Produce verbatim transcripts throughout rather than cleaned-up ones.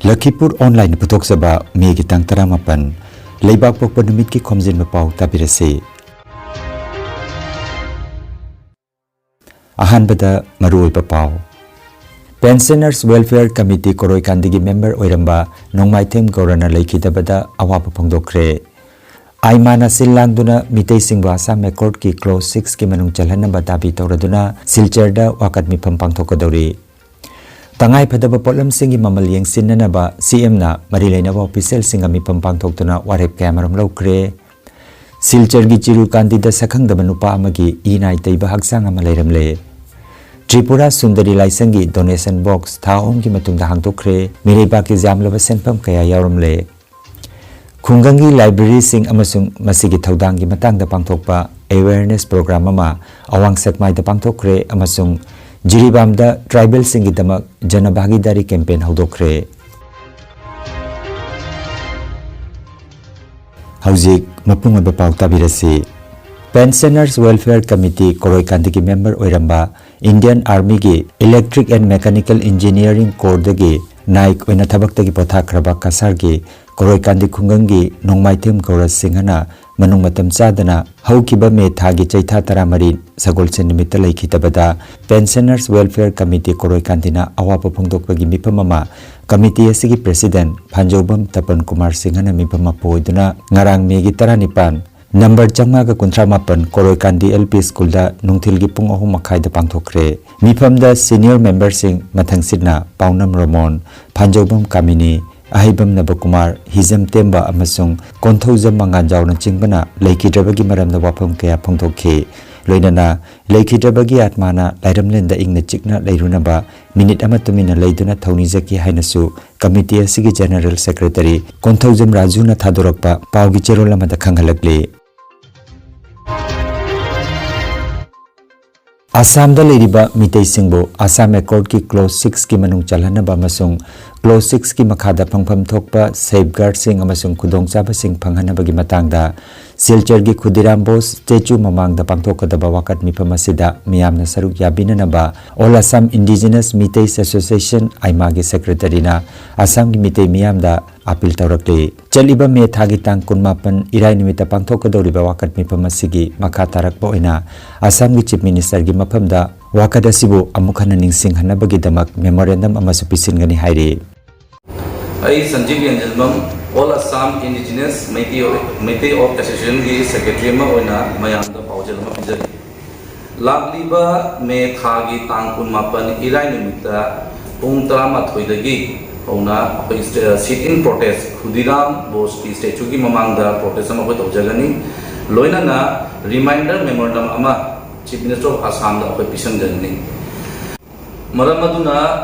ꯂꯈꯤꯄꯨꯔ ꯑꯣꯟꯂꯥꯏꯟꯅ ꯄꯨꯊꯣꯛꯆꯕ ꯃꯦꯒꯤ ꯇꯥꯡ ꯇꯔꯥꯃꯥꯄꯟ, ꯂꯩꯕꯥꯛ ꯄꯣꯛꯄ ꯅꯨꯃꯤꯠꯀꯤ ꯈꯣꯝꯖꯤꯟꯕ ꯄꯥꯎ ꯇꯥꯕꯤꯔꯁꯤ꯫ ꯑꯍꯥꯟꯕꯗ ꯃꯔꯨꯑꯣꯏꯕ ꯄꯥꯎ꯫ Pensioners Welfare Committee ꯀꯣꯔꯣꯏꯀꯥꯟꯗꯤꯒꯤ ꯃꯦꯝꯕꯔ ꯑꯣꯏꯔꯝꯕ ꯅꯣꯡꯃꯥꯏꯊꯦꯝ ꯒꯧꯔꯅ ꯂꯩꯈꯤꯗꯕꯗ ꯑꯋꯥꯕ ꯐꯣꯡꯗꯣꯛꯈ꯭ꯔꯦ꯫ ꯑꯥꯏꯃꯥꯅ ꯁꯤꯜ ꯂꯥꯡꯗꯨꯅ ꯃꯤꯇꯩꯁꯤꯡꯕꯨ ꯑꯁꯥꯝ ꯑꯦꯀꯣꯔꯗꯀꯤ ꯀ꯭ꯂꯣꯖ ꯁꯤꯛꯁꯀꯤ ꯃꯅꯨꯡ ꯆꯜꯍꯟꯅꯕ ꯗꯥꯕꯤ ꯇꯧꯔꯗꯨꯅ ꯁꯤꯜꯆꯔꯗ ꯋꯥꯀꯠ ꯃꯤꯐꯝ ꯄꯥꯡꯊꯣꯛꯀꯗꯧꯔꯤ꯫ ꯇꯉꯥꯏꯐꯗꯕ ꯄꯣꯠꯂꯝꯁꯤꯡꯒꯤ ꯃꯃꯜ ꯌꯦꯡꯁꯤꯟꯅꯅꯕ ꯁꯤ ꯑꯦꯝꯅ ꯃꯔꯤ ꯂꯩꯅꯕ ꯑꯣꯐꯤꯁꯤꯌꯦꯜꯁꯤꯡꯒ ꯃꯤꯐꯝ ꯄꯥꯡꯊꯣꯛꯇꯨꯅ ꯋꯥꯔꯦꯞ ꯀꯌꯥꯃꯔꯨꯝ ꯂꯧꯈ꯭ꯔꯦ꯫ ꯁꯤꯜꯆꯔꯒꯤ ꯆꯤꯔꯨꯀꯥꯟꯗꯤꯗ ꯁꯛꯈꯪꯗꯕ ꯅꯨꯄꯥ ꯑꯃꯒꯤ ꯏ ꯅꯥꯏ ꯇꯩꯕ ꯍꯛꯆꯥꯡ ꯑꯃ ꯂꯩꯔꯝꯂꯦ꯫ ꯇ꯭ꯔꯤꯄꯨꯔꯥ ꯁꯨꯟꯗꯔꯤ ꯂꯥꯏꯁꯪꯒꯤ ꯗꯣꯅꯦꯁꯟ ꯕꯣꯛꯁ ꯊꯥ ꯑꯍꯨꯝꯒꯤ ꯃꯇꯨꯡꯗ ꯍꯥꯡꯗꯣꯛꯈ꯭ꯔꯦ꯫ ꯃꯤꯔꯩꯕꯥꯛꯀꯤ ꯌꯥꯝꯂꯕ ꯁꯦꯟꯐꯝ ꯀꯌꯥ ꯌꯥꯎꯔꯝꯂꯦ꯫ ꯈꯨꯡꯒꯪꯒꯤ ꯂꯥꯏꯕ꯭ꯔꯦꯔꯤꯁꯤꯡ ꯑꯃꯁꯨꯡ ꯃꯁꯤꯒꯤ ꯊꯧꯗꯥꯡꯒꯤ ꯃꯇꯥꯡꯗ ꯄꯥꯡꯊꯣꯛꯄ ꯑꯦꯋꯦꯌꯔꯅꯦꯁ ꯄ꯭ꯔꯣꯒ꯭ꯔꯥꯝ ꯑꯃ ꯑꯋꯥꯡ ꯁꯦꯛꯃꯥꯏꯗ ꯄꯥꯡꯊꯣꯛꯈ꯭ꯔꯦ ꯑꯃꯁꯨꯡ ꯖꯤꯔꯤꯕꯥꯝꯗ ꯇ꯭ꯔꯥꯏꯕꯦꯜꯁꯤꯡꯒꯤꯗꯃꯛ ꯖꯅꯚꯥꯒꯤꯗꯥꯔꯤ ꯀꯦꯝꯄꯦꯟ ꯍꯧꯗꯣꯛꯈ꯭ꯔꯦ꯫ ꯍꯧꯖꯤꯛ ꯃꯄꯨꯡ ꯑꯣꯏꯕ ꯄꯥꯎ ꯇꯥꯕꯤꯔꯁꯤ꯫ Pensioners Welfare Committee ꯀꯣꯔꯣꯏꯀꯥꯟꯗꯤꯒꯤ ꯃꯦꯝꯕꯔ ꯑꯣꯏꯔꯝꯕ ꯏꯟꯗꯤꯌꯟ ꯑꯥꯔꯃꯤꯒꯤ Electric and Mechanical Engineering Corps ꯗꯒꯤ ꯅꯥꯏꯛ ꯑꯣꯏꯅ ꯊꯕꯛꯇꯒꯤ ꯄꯣꯊꯥꯈ꯭ꯔꯕ ꯀꯁꯥꯔꯒꯤ ꯀꯣꯔꯣꯏꯀꯥꯟꯗꯤ ꯈꯨꯡꯒꯪꯒꯤ ꯅꯣꯡꯃꯥꯏꯊꯦꯝ ꯒꯧꯔ ꯁꯤꯡꯍꯅ ꯃꯅꯨꯡ ꯃꯇꯝ ꯆꯥꯗꯅ ꯍꯧꯈꯤꯕ ꯃꯦ ꯊꯥꯒꯤ ꯆꯩꯊꯥ ꯇꯔꯥꯃꯔꯤ ꯁꯒꯣꯜꯁꯦꯟ ꯅꯨꯃꯤꯠꯇ ꯂꯩꯈꯤꯗꯕꯗ Pensioners Welfare Committee ꯀꯣꯔꯣꯏꯀꯥꯟꯗꯤꯅ ꯑꯋꯥꯕ ꯐꯣꯡꯗꯣꯛꯄꯒꯤ ꯃꯤꯐꯝ ꯑꯃ ꯀꯃꯤꯇꯤ ꯑꯁꯤꯒꯤ ꯄ꯭ꯔꯦꯁꯤꯗꯦꯟ ꯐꯥꯟꯖꯧꯕꯝ ꯇꯄꯟ ꯀꯨꯃꯥꯔ ꯁꯤꯡꯍꯅ ꯃꯤꯐꯝ ꯑꯃ ꯄꯨꯑꯣꯏꯗꯨꯅ ꯉꯔꯥꯡ ꯃꯦꯒꯤ ꯇꯔꯥꯅꯤꯄꯥꯟ, ꯅꯝꯕꯔ ꯆꯥꯝꯃꯉꯥꯒ ꯀꯨꯟꯊ꯭ꯔꯥ ꯃꯥꯄꯟ ꯀꯣꯔꯣꯏꯀꯥꯟꯗꯤ ꯑꯦꯜ ꯄꯤ ꯁ꯭ꯀꯨꯜꯗ ꯅꯨꯡꯊꯤꯜꯒꯤ ꯄꯨꯡ ꯑꯍꯨꯝ ꯃꯈꯥꯏꯗ ꯄꯥꯡꯊꯣꯛꯈ꯭ꯔꯦ꯫ ꯃꯤꯐꯝꯗ ꯁꯤꯅꯤꯌꯔ ꯃꯦꯝꯕꯔꯁꯤꯡ ꯃꯊꯪꯁꯤꯠꯅ ꯄꯥꯎꯅꯝ ꯔꯣꯃꯣꯟ, ꯐꯥꯟꯖꯧꯕꯝ ꯀꯥꯃꯤꯅꯤ, ꯑꯍꯩꯕꯝ ꯅꯕꯀꯨꯃꯥꯔ, ꯍꯤꯖꯝ ꯇꯦꯝꯕ ꯑꯃꯁꯨꯡ ꯀꯣꯟꯊꯧꯖꯝ ꯃꯉꯥꯟꯖꯥꯎꯅꯆꯤꯡꯕꯅ ꯂꯩꯈꯤꯗ꯭ꯔꯕꯒꯤ ꯃꯔꯝꯗ ꯋꯥꯐꯝ ꯀꯌꯥ ꯐꯣꯡꯗꯣꯛꯈꯤ꯫ ꯂꯣꯏꯅꯅ ꯂꯩꯈꯤꯗ꯭ꯔꯕꯒꯤ ꯑꯥꯠꯃꯥꯅ ꯂꯥꯏꯔꯝꯂꯦꯟꯗ ꯏꯪꯅ ꯆꯤꯛꯅ ꯂꯩꯔꯨꯅꯕ ꯃꯤꯅꯤꯠ ꯑꯃ ꯇꯨꯃꯤꯟꯅ ꯂꯩꯗꯨꯅ ꯊꯧꯅꯤꯖꯈꯤ ꯍꯥꯏꯅꯁꯨ ꯀꯃꯤꯇꯤ ꯑꯁꯤꯒꯤ ꯖꯦꯅꯔꯦꯜ ꯁꯦꯀ꯭ꯔꯦꯇꯔꯤ ꯀꯣꯟꯊꯧꯖꯝ ꯔꯥꯖꯨꯅ ꯊꯥꯗꯣꯔꯛꯄ ꯄꯥꯎꯒꯤ ꯆꯦꯔꯣꯜ ꯑꯃꯗ ꯈꯪꯍꯜꯂꯛꯂꯤ꯫ ꯑꯁꯥꯝꯗ ꯂꯩꯔꯤꯕ ꯃꯤꯇꯩꯁꯤꯡꯕꯨ ꯑꯁꯥꯝ ꯑꯦꯀꯣꯔꯗꯀꯤ ꯀ꯭ꯂꯣꯖ ꯁꯤꯛꯁꯀꯤ ꯃꯅꯨꯡ ꯆꯜꯍꯟꯅꯕ ꯑꯃꯁꯨꯡ Clause six ꯀꯤ ꯃꯈꯥꯗ ꯐꯪꯐꯝ ꯊꯣꯛꯄ safeguard ꯁꯤꯡ ꯑꯃꯁꯨꯡ ꯈꯨꯗꯣꯡꯆꯥꯕꯁꯤꯡ ꯐꯪꯍꯟꯅꯕꯒꯤ ꯃꯇꯥꯡꯗ ꯁꯤꯜꯆꯔꯒꯤ ꯈꯨꯗꯤꯔꯥꯝ ꯕꯣꯁ statue ꯃꯃꯥꯡꯗ ꯄꯥꯡꯊꯣꯛꯀꯗꯕ ꯋꯥꯀꯠ ꯃꯤꯐꯝ ꯑꯁꯤꯗ ꯃꯤꯌꯥꯝꯅ ꯁꯔꯨꯛ ꯌꯥꯕꯤꯅꯅꯕ All Assam Indigenous Meiteis Association, ꯑꯥꯏꯃꯥꯒꯤ secretary ꯅ ꯑꯁꯥꯝꯒꯤ ꯃꯤꯇꯩ ꯃꯤꯌꯥꯝꯗ appeal ꯇꯧꯔꯛꯂꯤ꯫ ꯆꯠꯂꯤꯕ ꯃꯦ ꯊꯥꯒꯤ ꯇꯥꯡ ꯀꯨꯟꯃꯥꯄꯟ ꯏꯔꯥꯏ ꯅꯨꯃꯤꯠꯇ ꯄꯥꯡꯊꯣꯛꯀꯗꯧꯔꯤꯕ ꯋꯥꯀꯠ ꯃꯤꯐꯝ ꯑꯁꯤꯒꯤ ꯃꯈꯥ ꯇꯥꯔꯛꯄ ꯑꯣꯏꯅ ꯑꯁꯥꯝꯒꯤ Chief Minister ꯒꯤ ꯃꯐꯝꯗ ꯋꯥꯀꯠ ꯑꯁꯤꯕꯨ ꯑꯃꯨꯛ ꯍꯟꯅ ꯅꯤꯡꯁꯤꯡꯍꯟꯅꯕꯒꯤꯗꯃꯛ memorandum ꯑꯃꯁꯨ ꯄꯤꯁꯤꯟꯒꯅꯤ ꯍꯥꯏꯔꯤ꯫ ꯑꯩ ꯁꯟꯖꯤꯕ ꯌꯦꯡꯖꯤꯟꯕꯝ, All Assam Indigenous Meitei of, Meitei of Association ꯒꯤ secretary ꯑꯃ ꯑꯣꯏꯅ ꯃꯌꯥꯝꯗ ꯄꯥꯎꯖꯦꯜ ꯑꯃ ꯄꯤꯖꯔꯤ꯫ ꯂꯥꯛꯂꯤꯕ ꯃꯦ ꯊꯥꯒꯤ ꯇꯥꯡ ꯀꯨꯟꯃꯥꯄꯟ ꯏꯔꯥꯏ ꯅꯨꯃꯤꯠꯇ ꯄꯨꯡ ꯇꯔꯥꯃꯥꯊꯣꯏꯗꯒꯤ ꯍꯧꯅ ꯑꯩꯈꯣꯏ stay-, sit in protest ꯈꯨꯗꯤꯔꯥꯝ ꯕꯣꯁꯀꯤ statue ꯒꯤ ꯃꯃꯥꯡꯗ protest ꯑꯃ ꯑꯩꯈꯣꯏ ꯇꯧꯖꯒꯅꯤ꯫ ꯂꯣꯏꯅꯅ reminder memorandum ꯑꯃ Chief Minister of Assam ꯗ ꯑꯩꯈꯣꯏ ꯄꯤꯁꯤꯟꯖꯒꯅꯤ꯫ ꯃꯔꯝ ꯑꯗꯨꯅ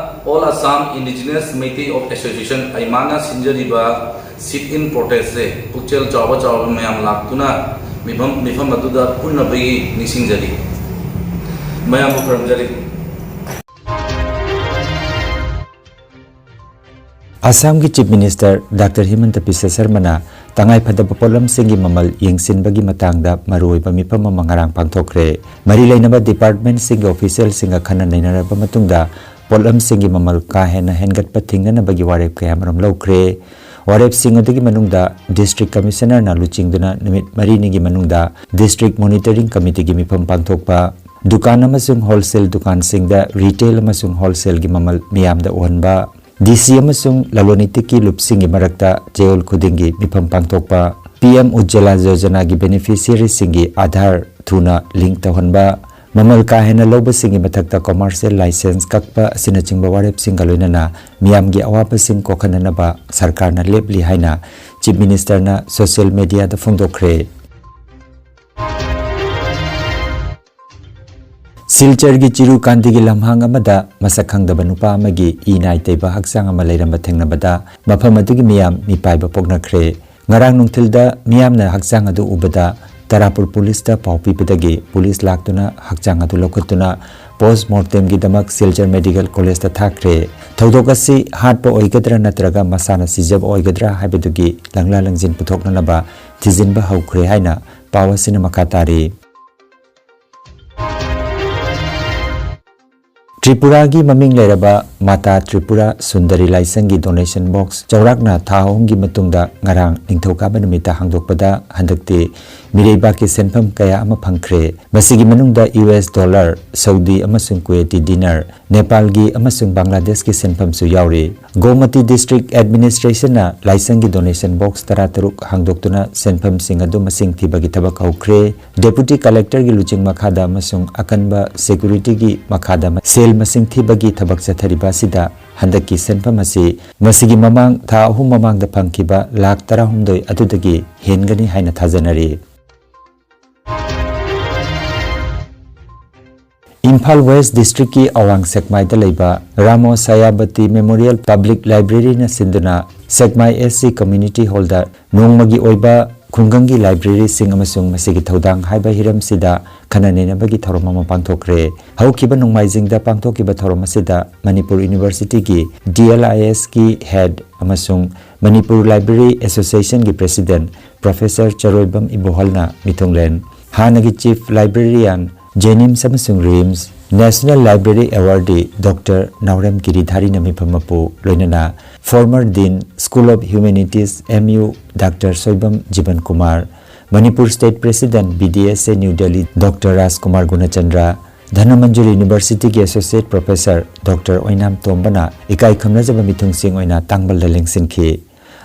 All Assam Indigenous Meitei of Association, ꯑꯩꯃꯥꯅ ꯁꯤꯟꯖꯔꯤꯕ sit in protest ꯁꯦ ꯄꯨꯛꯆꯦꯜ ꯆꯥꯎꯕ ꯆꯥꯎꯔꯕ ꯃꯌꯥꯝ ꯂꯥꯛꯇꯨꯅ ꯃꯤꯐꯝ, ꯃꯤꯐꯝ ꯑꯗꯨꯗ ꯄꯨꯟꯅꯕꯒꯤ ꯅꯤꯡꯁꯤꯡꯖꯔꯤ꯫ ꯃꯌꯥꯝꯕꯨ ꯈꯨꯔꯨꯝꯖꯔꯤ꯫ ꯑꯁꯥꯝꯒꯤ Chief Minister Doctor ꯍꯤꯃꯟꯇ ꯕꯤꯁ꯭ꯋ ꯁꯔꯃꯅ ꯇꯉꯥꯏꯐꯗꯕ ꯄꯣꯠꯂꯝꯁꯤꯡꯒꯤ ꯃꯃꯜ ꯌꯦꯡꯁꯤꯟꯕꯒꯤ ꯃꯇꯥꯡꯗ ꯃꯔꯨꯑꯣꯏꯕ ꯃꯤꯐꯝ ꯑꯃ ꯉꯔꯥꯡ ꯄꯥꯡꯊꯣꯛꯈ꯭ꯔꯦ꯫ ꯃꯔꯤ ꯂꯩꯅꯕ department ꯁꯤꯡꯒꯤ official ꯁꯤꯡꯒ ꯈꯟꯅ ꯅꯩꯅꯔꯕ ꯃꯇꯨꯡꯗ ꯄꯣꯠꯂꯝꯁꯤꯡꯒꯤ ꯃꯃꯜ ꯀꯥ ꯍꯦꯟꯅ ꯍꯦꯟꯒꯠꯄ ꯊꯤꯡꯅꯅꯕꯒꯤ ꯋꯥꯔꯦꯞ ꯀꯌꯥꯃꯔꯨꯝ ꯂꯧꯈ꯭ꯔꯦ꯫ ꯋꯥꯔꯦꯞꯁꯤꯡ ꯑꯗꯨꯒꯤ ꯃꯅꯨꯡꯗ District Commissioner ꯅ ꯂꯨꯆꯤꯡꯗꯨꯅ ꯅꯨꯃꯤꯠ ꯃꯔꯤꯅꯤꯒꯤ ꯃꯅꯨꯡꯗ District Monitoring Committee ꯒꯤ ꯃꯤꯐꯝ ꯄꯥꯡꯊꯣꯛꯄ, ꯗꯨꯀꯥꯟ ꯑꯃꯁꯨꯡ wholesale ꯗꯨꯀꯥꯟꯁꯤꯡꯗ retail ꯑꯃꯁꯨꯡ wholesale ꯒꯤ ꯃꯃꯜ ꯃꯤꯌꯥꯝꯗ ꯎꯍꯟꯕ, D C ꯑꯃꯁꯨꯡ ꯂꯂꯣꯟ ꯏꯇꯤꯛꯀꯤ ꯂꯨꯞꯁꯤꯡꯒꯤ ꯃꯔꯛꯇ ꯆꯌꯣꯜ ꯈꯨꯗꯤꯡꯒꯤ ꯃꯤꯐꯝ ꯄꯥꯡꯊꯣꯛꯄ, P M Ujjwala Yojana ꯒꯤ beneficiary ꯁꯤꯡꯒꯤ Aadhaar ꯊꯨꯅ link ꯇꯧꯍꯟꯕ, ꯃꯃꯜ ꯀꯥ ꯍꯦꯟꯅ ꯂꯧꯕꯁꯤꯡꯒꯤ ꯃꯊꯛꯇ commercial license ꯀꯛꯄ ꯑꯁꯤꯅꯆꯤꯡꯕ ꯋꯥꯔꯦꯞꯁꯤꯡꯒ ꯂꯣꯏꯅꯅ ꯃꯤꯌꯥꯝꯒꯤ ꯑꯋꯥꯕꯁꯤꯡ ꯀꯣꯛꯍꯟꯅꯅꯕ ꯁꯔꯀꯥꯔꯅ ꯂꯦꯞꯂꯤ ꯍꯥꯏꯅ Chief Minister ꯅ social media ꯗ ꯐꯣꯡꯗꯣꯛꯈ꯭ꯔꯦ꯫ ꯁꯤꯜꯆꯔꯒꯤ ꯆꯤꯔꯨꯀꯥꯟꯗꯤꯒꯤ ꯂꯝꯍꯥꯡ ꯑꯃꯗ ꯃꯁꯛ ꯈꯪꯗꯕ ꯅꯨꯄꯥ ꯑꯃꯒꯤ ꯏ ꯅꯥꯏ ꯇꯩꯕ ꯍꯛꯆꯥꯡ ꯑꯃ ꯂꯩꯔꯝꯕ ꯊꯦꯡꯅꯕꯗ ꯃꯐꯝ ꯑꯗꯨꯒꯤ ꯃꯤꯌꯥꯝ ꯃꯤꯄꯥꯏꯕ ꯄꯣꯛꯅꯈ꯭ꯔꯦ꯫ ꯉꯔꯥꯡ ꯅꯨꯡꯊꯤꯜꯗ ꯃꯤꯌꯥꯝꯅ ꯍꯛꯆꯥꯡ ꯑꯗꯨ ꯎꯕꯗ ꯇꯔꯥꯄꯨꯔ ꯄꯨꯂꯤꯁꯇ ꯄꯥꯎ ꯄꯤꯕꯗꯒꯤ ꯄꯨꯂꯤꯁ ꯂꯥꯛꯇꯨꯅ ꯍꯛꯆꯥꯡ ꯑꯗꯨ ꯂꯧꯈꯠꯇꯨꯅ ꯄꯣꯁ ꯃꯣꯔꯇꯦꯝꯒꯤꯗꯃꯛ ꯁꯤꯜꯆꯔ ꯃꯦꯗꯤꯀꯦꯜ ꯀꯣꯂꯦꯖꯇ ꯊꯥꯈ꯭ꯔꯦ꯫ ꯊꯧꯗꯣꯛ ꯑꯁꯤ ꯍꯥꯠꯄ ꯑꯣꯏꯒꯗ꯭ꯔꯥ ꯅꯠꯇ꯭ꯔꯒ ꯃꯁꯥꯅ ꯁꯤꯖꯕ ꯑꯣꯏꯒꯗ꯭ꯔꯥ ꯍꯥꯏꯕꯗꯨꯒꯤ ꯂꯪꯂꯥ ꯂꯪꯖꯤꯟ ꯄꯨꯊꯣꯛꯅꯅꯕ ꯊꯤꯖꯤꯟꯕ ꯍꯧꯈ꯭ꯔꯦ ꯍꯥꯏꯅ ꯄꯥꯎ ꯑꯁꯤꯅ ꯃꯈꯥ ꯇꯥꯔꯤ꯫ ꯇ꯭ꯔꯤꯄꯨꯔꯥꯒꯤ ꯃꯃꯤꯡ ꯂꯩꯔꯕ ꯃꯥꯇꯥ ꯇ꯭ꯔꯤꯄꯨꯔꯥ ꯁꯨꯟꯗꯔꯤ ꯂꯥꯏꯁꯪꯒꯤ ꯗꯣꯅꯦꯁꯟ ꯕꯣꯛꯁ ꯆꯥꯎꯔꯥꯛꯅ ꯊꯥ ꯑꯍꯨꯝꯒꯤ ꯃꯇꯨꯡꯗ ꯉꯔꯥꯡ ꯅꯤꯡꯊꯧꯀꯥꯕ ꯅꯨꯃꯤꯠꯇ ꯍꯥꯡꯗꯣꯛꯄꯗ ꯍꯟꯗꯛꯇꯤ ꯃꯤꯔꯩꯕꯥꯛꯀꯤ ꯁꯦꯟꯐꯝ ꯀꯌꯥ ꯑꯃ ꯐꯪꯈ꯭ꯔꯦ꯫ ꯃꯁꯤꯒꯤ ꯃꯅꯨꯡꯗ ꯌꯨ ꯑꯦꯁ ꯗꯣꯂꯔ, ꯁꯧꯗꯤ ꯑꯃꯁꯨꯡ ꯀꯨꯋꯦꯇꯤ ꯗꯤꯅꯔ, ꯅꯦꯄꯥꯜꯒꯤ ꯑꯃꯁꯨꯡ ꯕꯪꯒ꯭ꯂꯥꯗꯦꯁꯀꯤ ꯁꯦꯟꯐꯝꯁꯨ ꯌꯥꯎꯔꯤ꯫ ꯒꯣꯃꯇꯤ ꯗꯤꯁꯇ꯭ꯔꯤꯛ ꯑꯦꯗꯃꯤꯅꯤꯁꯇ꯭ꯔꯦꯁꯟꯅ ꯂꯥꯏꯁꯪꯒꯤ ꯗꯣꯅꯦꯁꯟ ꯕꯣꯛꯁ ꯇꯔꯥꯇꯔꯨꯛ ꯍꯥꯡꯗꯣꯛꯇꯨꯅ ꯁꯦꯟꯐꯝꯁꯤꯡ ꯑꯗꯨ ꯃꯁꯤꯡ ꯊꯤꯕꯒꯤ ꯊꯕꯛ ꯍꯧꯈ꯭ꯔꯦ꯫ ꯗꯦꯄꯨꯇꯤ ꯀꯂꯦꯛꯇꯔꯒꯤ ꯂꯨꯆꯤꯡ ꯃꯈꯥꯗ ꯑꯃꯁꯨꯡ ꯑꯀꯟꯕ ꯁꯦꯀ꯭ꯌꯨꯔꯤꯇꯤꯒꯤ ꯃꯈꯥꯗ ꯁꯦꯜ ꯃꯁꯤꯡ ꯊꯤꯕꯒꯤ ꯊꯕꯛ ꯆꯠꯊꯔꯤꯕ ꯑꯁꯤꯗ ꯍꯟꯗꯛꯀꯤ ꯁꯦꯟꯐꯝ ꯑꯁꯤ ꯃꯁꯤꯒꯤ ꯃꯃꯥꯡ ꯊꯥ ꯑꯍꯨꯝ ꯃꯃꯥꯡꯗ ꯐꯪꯈꯤꯕ ꯂꯥꯈ ꯇꯔꯥꯍꯨꯝꯗꯣꯏ ꯑꯗꯨꯗꯒꯤ ꯍꯦꯟꯒꯅꯤ ꯍꯥꯏꯅ ꯊꯥꯖꯅꯔꯤ꯫ ꯏꯝꯐꯥꯜ ꯋꯦꯁ ꯗꯤꯁꯇ꯭ꯔꯤꯛꯀꯤ ꯑꯋꯥꯡ ꯁꯦꯛꯃꯥꯏꯗ ꯂꯩꯕ ꯔꯥꯃꯣ ꯁꯥꯌꯥꯕꯇꯤ ꯃꯦꯃꯣꯔꯤꯌꯦꯜ ꯄꯕ꯭ꯂꯤꯛ ꯂꯥꯏꯕ꯭ꯔꯦꯔꯤꯅ ꯁꯤꯟꯗꯨꯅ ꯁꯦꯛꯃꯥꯏ ꯑꯦꯁ ꯁꯤ ꯀꯝꯃ꯭ꯌꯨꯅꯤꯇꯤ ꯍꯣꯜꯗ ꯅꯣꯡꯃꯒꯤ ꯑꯣꯏꯕ ꯈꯨꯡꯒꯪꯒꯤ ꯂꯥꯏꯕ꯭ꯔꯦꯔꯤꯁꯤꯡ ꯑꯃꯁꯨꯡ ꯃꯁꯤꯒꯤ ꯊꯧꯗꯥꯡ ꯍꯥꯏꯕ ꯍꯤꯔꯝꯁꯤꯗ ꯈꯟꯅ ꯅꯩꯅꯕꯒꯤ ꯊꯧꯔꯝ ꯑꯃ ꯄꯥꯡꯊꯣꯛꯈ꯭ꯔꯦ꯫ ꯍꯧꯈꯤꯕ ꯅꯣꯡꯃꯥꯏꯖꯤꯡꯗ ꯄꯥꯡꯊꯣꯛꯈꯤꯕ ꯊꯧꯔꯝ ꯑꯁꯤꯗ ꯃꯅꯤꯄꯨꯔ ꯌꯨꯅꯤꯚꯔꯁꯤꯇꯤꯒꯤ D L I S ꯀꯤ ꯍꯦꯗ ꯑꯃꯁꯨꯡ ꯃꯅꯤꯄꯨꯔ ꯂꯥꯏꯕ꯭ꯔꯦꯔꯤ ꯑꯦꯁꯣꯁꯤꯌꯦꯁꯟꯒꯤ ꯄ꯭ꯔꯦꯁꯤꯗꯦꯟꯠ ꯄ꯭ꯔꯣꯐꯦꯁꯔ ꯆꯔꯣꯏꯕꯝ ꯏꯕꯣꯍꯜꯅ ꯃꯤꯊꯨꯡꯂꯦꯟ, ꯍꯥꯟꯅꯒꯤ ꯆꯤꯐ ꯂꯥꯏꯕ꯭ꯔꯦꯔꯤꯌꯥꯟ, ꯖꯦꯅꯤꯝꯁ ꯑꯃꯁꯨꯡ RIMS national library awardee doctor Naorem Giridhari ꯅꯃꯤꯐꯝ ꯃꯄꯨ, ꯂꯣꯏꯅꯅ former dean school of humanities, M U, doctor Soibam Jiban Kumar, Manipur state president, B D S A, new Delhi, doctor Rajkumar Gunachandra, Dhanamanjuri ꯌꯨꯅꯤꯚꯔꯁꯤꯇꯤꯒꯤ ꯑꯦꯁꯣꯁꯤꯌꯦꯠ ꯄ꯭ꯔꯣꯐꯦꯁꯔ ꯗꯣꯛꯇꯔ ꯑꯣꯏꯅꯥꯝ ꯇꯣꯝꯕꯅ ꯏꯀꯥꯏ ꯈꯨꯝꯅꯖꯕ ꯃꯤꯊꯨꯡꯁꯤꯡ ꯑꯣꯏꯅ ꯇꯥꯡꯕꯜꯗ ꯂꯦꯡꯁꯤꯟꯈꯤ꯫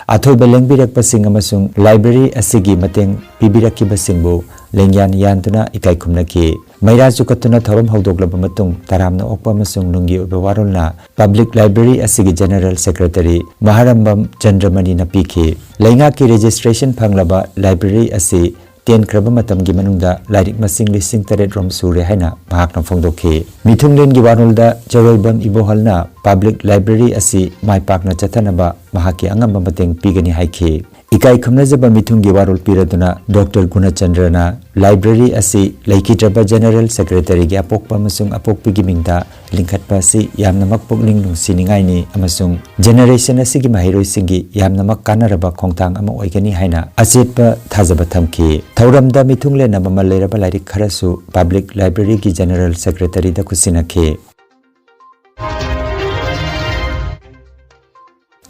ꯑꯊꯣꯏꯕ ꯂꯦꯡꯕꯤꯔꯛꯄꯁꯤꯡ ꯑꯃꯁꯨꯡ ꯂꯥꯏꯕ꯭ꯔꯦꯔꯤ ꯑꯁꯤꯒꯤ ꯃꯇꯦꯡ ꯄꯤꯕꯤꯔꯛꯈꯤꯕꯁꯤꯡꯕꯨ ꯂꯦꯡꯌꯥꯟ ꯌꯥꯟꯗꯨꯅ ꯏꯀꯥꯏ ꯈꯨꯝꯅꯈꯤ꯫ ꯃꯩꯔꯥ ꯆꯨꯀꯠꯇꯨꯅ ꯊꯧꯔꯝ ꯍꯧꯗꯣꯛꯂꯕ ꯃꯇꯨꯡ, ꯇꯔꯥꯝꯅ ꯑꯣꯛꯄ ꯑꯃꯁꯨꯡ ꯅꯨꯡꯒꯤ ꯑꯣꯏꯕ ꯋꯥꯔꯣꯜꯅ ꯄꯕ꯭ꯂꯤꯛ ꯂꯥꯏꯕ꯭ꯔꯦꯔꯤ ꯑꯁꯤꯒꯤ ꯖꯦꯅꯔꯦꯜ ꯁꯦꯀ꯭ꯔꯦꯇꯔꯤ ꯃꯍꯥꯔꯝꯕꯝ ꯆꯟꯗ꯭ꯔꯃꯅꯤꯅ ꯄꯤꯈꯤ꯫ ꯂꯩꯉꯥꯛꯀꯤ ꯔꯦꯖꯤꯁꯇ꯭ꯔꯦꯁꯟ ꯐꯪꯂꯕ ꯂꯥꯏꯕ꯭ꯔꯦꯔꯤ ꯑꯁꯤ ꯇꯦꯟꯈ꯭ꯔꯕ ꯃꯇꯝꯒꯤ ꯃꯅꯨꯡꯗ ꯂꯥꯏꯔꯤꯛ ꯃꯁꯤꯡ ꯂꯤꯁꯤꯡ ꯇꯔꯦꯠ ꯔꯣꯝ ꯁꯨꯔꯦ ꯍꯥꯏꯅ ꯃꯍꯥꯛꯅ ꯐꯣꯡꯗꯣꯛꯈꯤ꯫ ꯃꯤꯊꯨꯡꯂꯦꯟꯒꯤ ꯋꯥꯔꯣꯜꯗ ꯆꯔꯣꯏꯕꯝ ꯏꯕꯣꯍꯜꯅ ꯄꯕ꯭ꯂꯤꯛ ꯂꯥꯏꯕ꯭ꯔꯦꯔꯤ ꯑꯁꯤ ꯃꯥꯏ ꯄꯥꯛꯅ ꯆꯠꯊꯅꯕ ꯃꯍꯥꯛꯀꯤ ꯑꯉꯝꯕ ꯃꯇꯦꯡ ꯄꯤꯒꯅꯤ ꯍꯥꯏꯈꯤ꯫ ꯏꯀꯥꯏ ꯈꯨꯝꯅꯖꯕ ꯃꯤꯊꯨꯡꯒꯤ ꯋꯥꯔꯣꯜ ꯄꯤꯔꯗꯨꯅ ꯗꯣꯛꯇꯔ ꯒꯨꯅꯆꯟꯗ꯭ꯔꯅ ꯂꯥꯏꯕ꯭ꯔꯦꯔꯤ ꯑꯁꯤ ꯂꯩꯈꯤꯗ꯭ꯔꯕ ꯖꯦꯅꯔꯦꯜ ꯁꯦꯀ꯭ꯔꯦꯇꯔꯤꯒꯤ ꯑꯄꯣꯛꯄ ꯑꯃꯁꯨꯡ ꯑꯄꯣꯛꯄꯤꯒꯤ ꯃꯤꯡꯗ ꯂꯤꯡꯈꯠꯄ ꯑꯁꯤ ꯌꯥꯝꯅꯃꯛ ꯄꯨꯛꯅꯤꯡ ꯅꯨꯡꯁꯤꯅꯤꯡꯉꯥꯏꯅꯤ ꯑꯃꯁꯨꯡ ꯖꯦꯅꯦꯔꯦꯁꯟ ꯑꯁꯤꯒꯤ ꯃꯍꯩꯔꯣꯏꯁꯤꯡꯒꯤ ꯌꯥꯝꯅꯃꯛ ꯀꯥꯟꯅꯔꯕ ꯈꯣꯡꯊꯥꯡ ꯑꯃ ꯑꯣꯏꯒꯅꯤ ꯍꯥꯏꯅ ꯑꯆꯦꯠꯄ ꯊꯥꯖꯕ ꯊꯝꯈꯤ꯫ ꯊꯧꯔꯝꯗ ꯃꯤꯊꯨꯡꯂꯦꯟꯅ ꯃꯃꯜ ꯂꯩꯔꯕ ꯂꯥꯏꯔꯤꯛ ꯈꯔꯁꯨ ꯄꯕ꯭ꯂꯤꯛ ꯂꯥꯏꯕ꯭ꯔꯦꯔꯤꯒꯤ ꯖꯦꯅꯔꯦꯜ ꯁꯦꯀ꯭ꯔꯦꯇꯔꯤꯗ ꯈꯨꯠꯁꯤꯟꯅꯈꯤ꯫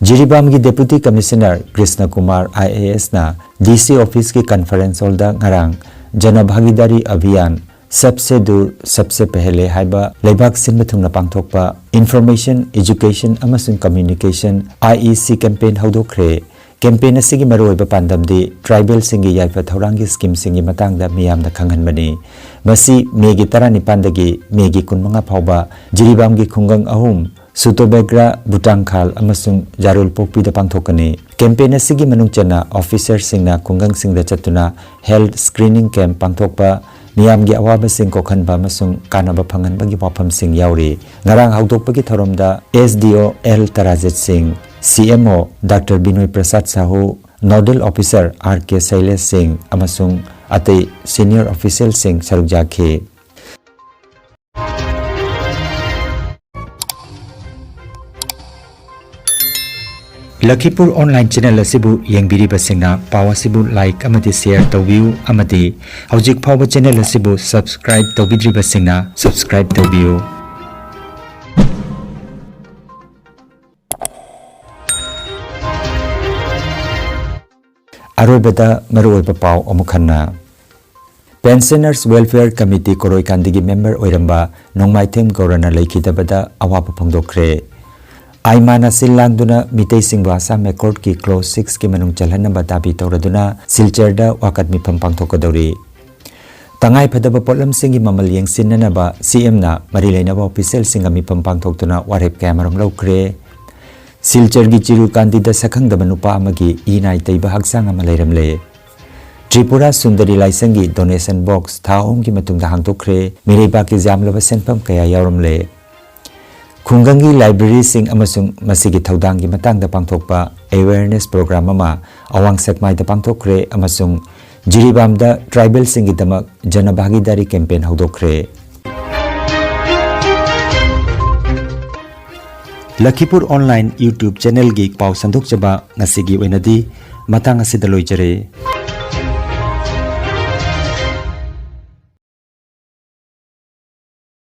ꯖꯤꯔꯤꯕꯥꯝꯒꯤ deputy commissioner Krishna Kumar I A ꯑꯦꯁꯅ ꯗꯤ ꯁꯤ ꯑꯣꯐꯤꯁꯀꯤ ꯀꯟꯐꯔꯦꯟꯁ ꯍꯣꯜꯗ ꯉꯔꯥꯡ ꯖꯅ ꯚꯥꯒꯤꯗꯥꯔꯤ ꯑꯚꯤꯌꯥꯟ ꯁꯕꯁꯦ ꯗꯨꯔ ꯁꯕꯁꯦ ꯄꯦꯍꯂꯦ ꯍꯥꯏꯕ ꯂꯩꯕꯥꯛ ꯁꯤꯟꯕ ꯊꯨꯡꯅ ꯄꯥꯡꯊꯣꯛꯄ ꯏꯟꯐꯣꯔꯃꯦꯁꯟ, ꯏꯖꯨꯀꯦꯁꯟ ꯑꯃꯁꯨꯡ ꯀꯝꯃ꯭ꯌꯨꯅꯤꯀꯦꯁꯟ, ꯑꯥꯏ ꯏ ꯁꯤ, ꯀꯦꯝꯄꯦꯟ ꯍꯧꯗꯣꯛꯈ꯭ꯔꯦ꯫ ꯀꯦꯝꯄꯦꯟ ꯑꯁꯤꯒꯤ ꯃꯔꯨꯑꯣꯏꯕ ꯄꯥꯟꯗꯝꯗꯤ ꯇ꯭ꯔꯥꯏꯕꯦꯜꯁꯤꯡꯒꯤ ꯌꯥꯏꯐ ꯊꯧꯔꯥꯡꯒꯤ ꯁ꯭ꯀꯤꯝꯁꯤꯡꯒꯤ ꯃꯇꯥꯡꯗ ꯃꯤꯌꯥꯝꯗ ꯈꯪꯍꯟꯕꯅꯤ꯫ ꯃꯁꯤ ꯃꯦꯒꯤ ꯇꯔꯥꯅꯤꯄꯥꯟꯗꯒꯤ ꯃꯦꯒꯤ ꯀꯨꯟꯃꯉꯥ ꯐꯥꯎꯕ ꯖꯤꯔꯤꯕꯥꯝꯒꯤ ꯈꯨꯡꯒꯪ ꯑꯍꯨꯝ, ꯁꯨꯇꯣꯕꯦꯒ꯭ꯔꯥ, ꯕꯨꯇꯥꯡꯈꯥꯜ ꯑꯃꯁꯨꯡ ꯖꯥꯔꯨꯜ ꯄꯣꯛꯄꯤꯗ ꯄꯥꯡꯊꯣꯛꯀꯅꯤ꯫ ꯀꯦꯝꯄꯦꯟ ꯑꯁꯤꯒꯤ ꯃꯅꯨꯡ ꯆꯟꯅ ꯑꯣꯐꯤꯁꯔꯁꯤꯡꯅ ꯈꯨꯡꯒꯪꯁꯤꯡꯗ ꯆꯠꯇꯨꯅ ꯍꯦꯜꯊ ꯁ꯭ꯀ꯭ꯔꯤꯅꯤꯡ ꯀꯦꯝꯞ ꯄꯥꯡꯊꯣꯛꯄ, ꯃꯤꯌꯥꯝꯒꯤ ꯑꯋꯥꯕꯁꯤꯡ ꯀꯣꯛꯍꯟꯕ ꯑꯃꯁꯨꯡ ꯀꯥꯟꯅꯕ ꯐꯪꯍꯟꯕꯒꯤ ꯋꯥꯐꯝꯁꯤꯡ ꯌꯥꯎꯔꯤ꯫ ꯉꯔꯥꯡ ꯍꯧꯗꯣꯛꯄꯒꯤ ꯊꯧꯔꯝꯗ ꯑꯦꯁ ꯗꯤ ꯑꯣ ꯑꯦꯜ ꯇꯔꯥꯖꯤꯠ ꯁꯤꯡ, ꯁꯤ ꯑꯦꯝ ꯑꯣ ꯗꯥꯛꯇꯔ ꯕꯤꯅꯣꯏ ꯄ꯭ꯔꯁꯥꯗ ꯁꯥꯍꯨ, ꯅꯣꯗꯦꯜ ꯑꯣꯐꯤꯁꯔ ꯑꯥꯔ ꯀꯦ ꯁꯩꯂꯦꯁ ꯁꯤꯡ ꯑꯃꯁꯨꯡ ꯑꯇꯩ ꯁꯤꯅꯤꯌꯔ ꯑꯣꯐꯤꯁꯦꯜꯁꯤꯡ ꯁꯔꯨꯛ ꯌꯥꯈꯤ꯫ ꯂꯈꯤꯄꯨꯔ ꯑꯣꯟꯂꯥꯏꯟ ꯆꯦꯅꯦꯜ ꯑꯁꯤꯕꯨ ꯌꯦꯡꯕꯤꯔꯤꯕꯁꯤꯡꯅ ꯄꯥꯎ ꯑꯁꯤꯕꯨ ꯂꯥꯏꯛ ꯑꯃꯗꯤ ꯁꯦꯌꯔ ꯇꯧꯕꯤꯌꯨ ꯑꯃꯗꯤ ꯍꯧꯖꯤꯛ ꯐꯥꯎꯕ ꯆꯦꯅꯦꯜ ꯑꯁꯤꯕꯨ ꯁꯕꯁꯀ꯭ꯔꯥꯏꯕ ꯇꯧꯕꯤꯗ꯭ꯔꯤꯕꯁꯤꯡꯅ ꯁꯕꯁꯀ꯭ꯔꯥꯏꯕ ꯇꯧꯕꯤꯌꯨ꯫ ꯑꯔꯣꯏꯕꯗ ꯃꯔꯨꯑꯣꯏꯕ ꯄꯥꯎ ꯑꯃꯨꯛ ꯍꯟꯅ꯫ Pensioners Welfare Committee ꯀꯣꯔꯣꯏꯀꯥꯟꯗꯤꯒꯤ ꯃꯦꯝꯕꯔ ꯑꯣꯏꯔꯝꯕ ꯅꯣꯡꯃꯥꯏꯊꯦꯝ ꯒꯧꯔꯅ ꯂꯩꯈꯤꯗꯕꯗ ꯑꯋꯥꯕ ꯐꯣꯡꯗꯣꯛꯈ꯭ꯔꯦ꯫ ꯑꯥꯏꯃꯥꯅ ꯁꯤꯜ ꯂꯥꯡꯗꯨꯅ ꯃꯤꯇꯩꯁꯤꯡꯕꯨ ꯑꯁꯥꯝ ꯑꯦꯀꯣꯔꯗꯀꯤ ꯀ꯭ꯂꯣꯖ ꯁꯤꯛꯁꯀꯤ ꯃꯅꯨꯡ ꯆꯜꯍꯟꯅꯕ ꯗꯥꯕꯤ ꯇꯧꯔꯗꯨꯅ ꯁꯤꯜꯆꯔꯗ ꯋꯥꯀꯠ ꯃꯤꯐꯝ ꯄꯥꯡꯊꯣꯛꯀꯗꯧꯔꯤ꯫ ꯇꯉꯥꯏꯐꯗꯕ ꯄꯣꯠꯂꯝꯁꯤꯡꯒꯤ ꯃꯃꯜ ꯌꯦꯡꯁꯤꯟꯅꯅꯕ ꯁꯤ ꯑꯦꯝꯅ ꯃꯔꯤ ꯂꯩꯅꯕ ꯑꯣꯐꯤꯁꯦꯜꯁꯤꯡꯒ ꯃꯤꯐꯝ ꯄꯥꯡꯊꯣꯛꯇꯨꯅ ꯋꯥꯔꯦꯞ ꯀꯌꯥꯃꯔꯨꯝ ꯂꯧꯈ꯭ꯔꯦ꯫ ꯁꯤꯜꯆꯔꯒꯤ ꯆꯤꯔꯨꯀꯥꯟꯗꯤꯗ ꯁꯛꯈꯪꯗꯕ ꯅꯨꯄꯥ ꯑꯃꯒꯤ ꯏ ꯅꯥꯏ ꯇꯩꯕ ꯍꯛꯆꯥꯡ ꯑꯃ ꯂꯩꯔꯝꯂꯦ꯫ ꯇ꯭ꯔꯤꯄꯨꯔꯥ ꯁꯨꯟꯗꯔꯤ ꯂꯥꯏꯁꯪꯒꯤ ꯗꯣꯅꯦꯁꯟ ꯕꯣꯛꯁ ꯊꯥ ꯑꯍꯨꯝꯒꯤ ꯃꯇꯨꯡꯗ ꯍꯥꯡꯗꯣꯛꯈ꯭ꯔꯦ꯫ ꯃꯤꯔꯩꯕꯥꯛꯀꯤ ꯌꯥꯝꯂꯕ ꯁꯦꯟꯐꯝ ꯀꯌꯥ ꯌꯥꯎꯔꯝꯂꯦ꯫ ꯈꯨꯡꯒꯪꯒꯤ ꯂꯥꯏꯕ꯭ꯔꯦꯔꯤꯁꯤꯡ ꯑꯃꯁꯨꯡ ꯃꯁꯤꯒꯤ ꯊꯧꯗꯥꯡꯒꯤ ꯃꯇꯥꯡꯗ ꯄꯥꯡꯊꯣꯛꯄ ꯑꯦꯋꯦꯌꯔꯅꯦꯁ ꯄ꯭ꯔꯣꯒ꯭ꯔꯥꯝ ꯑꯃ ꯑꯋꯥꯡ ꯁꯦꯛꯃꯥꯏꯗ ꯄꯥꯡꯊꯣꯛꯈ꯭ꯔꯦ ꯑꯃꯁꯨꯡ ꯖꯤꯔꯤꯕꯥꯝꯗ ꯇ꯭ꯔꯥꯏꯕꯦꯜꯁꯤꯡꯒꯤꯗꯃꯛ ꯖꯅ ꯚꯥꯒꯤꯗꯥꯔꯤ ꯀꯦꯝꯄꯦꯟ ꯍꯧꯗꯣꯛꯈ꯭ꯔꯦ꯫ ꯂꯈꯤꯄꯨꯔ ꯑꯣꯟꯂꯥꯏꯟ YouTube ꯆꯦꯅꯦꯜꯒꯤ ꯄꯥꯎ ꯁꯟꯗꯣꯛꯆꯕ ꯉꯁꯤꯒꯤ ꯑꯣꯏꯅꯗꯤ ꯃꯇꯥꯡ ꯑꯁꯤꯗ ꯂꯣꯏꯖꯔꯦ꯫